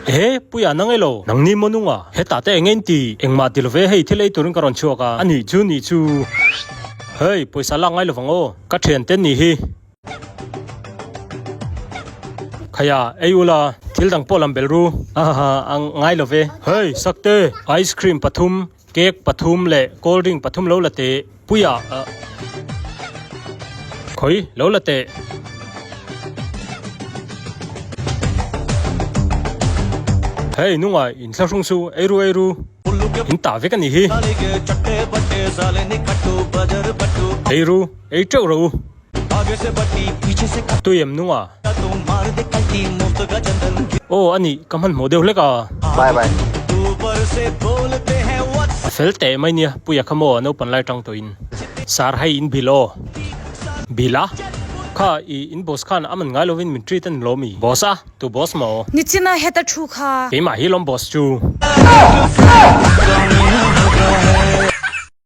Ehe, Puia nang elo, nangni maw nunga, hetah te eng eng ti, engmah ti love hei thil ei turin ka rawn chhuak a, a nih chu nih chu. Hei, pawisa lak ngai lovang aw, ka thian te nih hi. Khaia, ei ula, thil dang pawh lam bel ru. Ahaha, a ngai love. Hei, Sakte, ice cream pathum, Cake pathum leh cold drink pathum lo la teh. Puia ah. Khawi lo la teh. Hei nunga in thlahrung chu ei ru ei ru. In tah vek a nih hi. Ei ru ei teuh rawh u. Tui em nunga. Aw a nih ka hmanhmawh deuh hlek a. Bye bye. A fel teh mai nia Puia kha maw naupan lai tang tawhin. Sir hei in bill aw. Bill a? Kha i in boss khan a man ngai lovin min treat a ni lawm i. Boss a? Tu boss maw? Nichina heta thu kha. Keimah hi lawm boss chu.